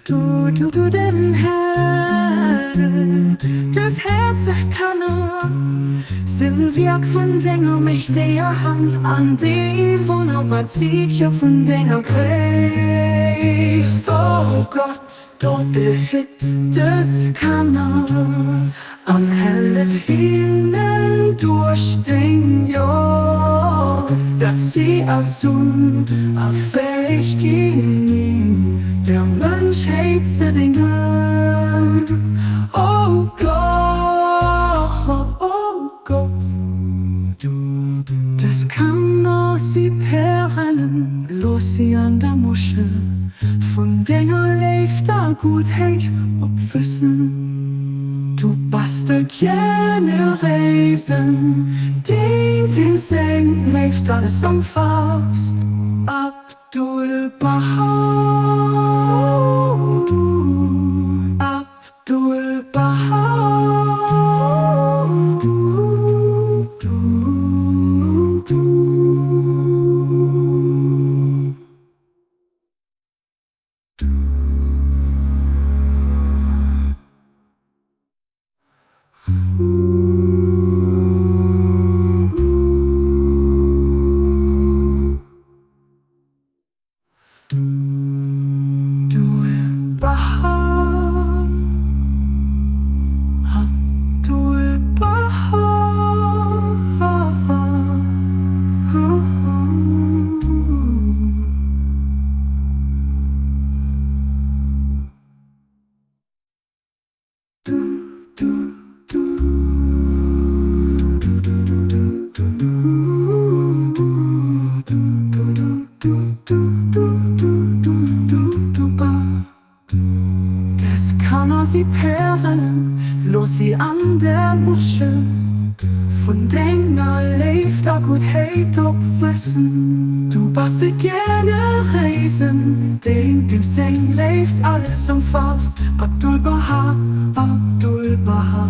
Du den Här, dës häerzeg Kanner sinn Wierk vun denger mächteger Hand an déi wonnerbar Zeeche vun denger Gréisst, o Gott. Gott behitt dës Kanner an hellef hinnen duerch deng Jod, datt si als Sonn a fäeg ginn, der Mënschheet ze déngen. O Gott, o Gott, dës Kanner si Pärelen, looss si an der Muschel vun denger Léift a Guttheet opwuessen. Du bass de Generéisen, deen deem seng Léift alles ëmfaasst. Abdu'l-Bahá, Abdu'l-Bahá. Dës Kanner si Pärelen, looss si an der Muschel vun denger Léift a Guttheet opwuessen. Du bass de Generéisen, deen deem seng Léift alles ëmfaasst. Abdu'l-Bahá, Abdu'l-Bahá.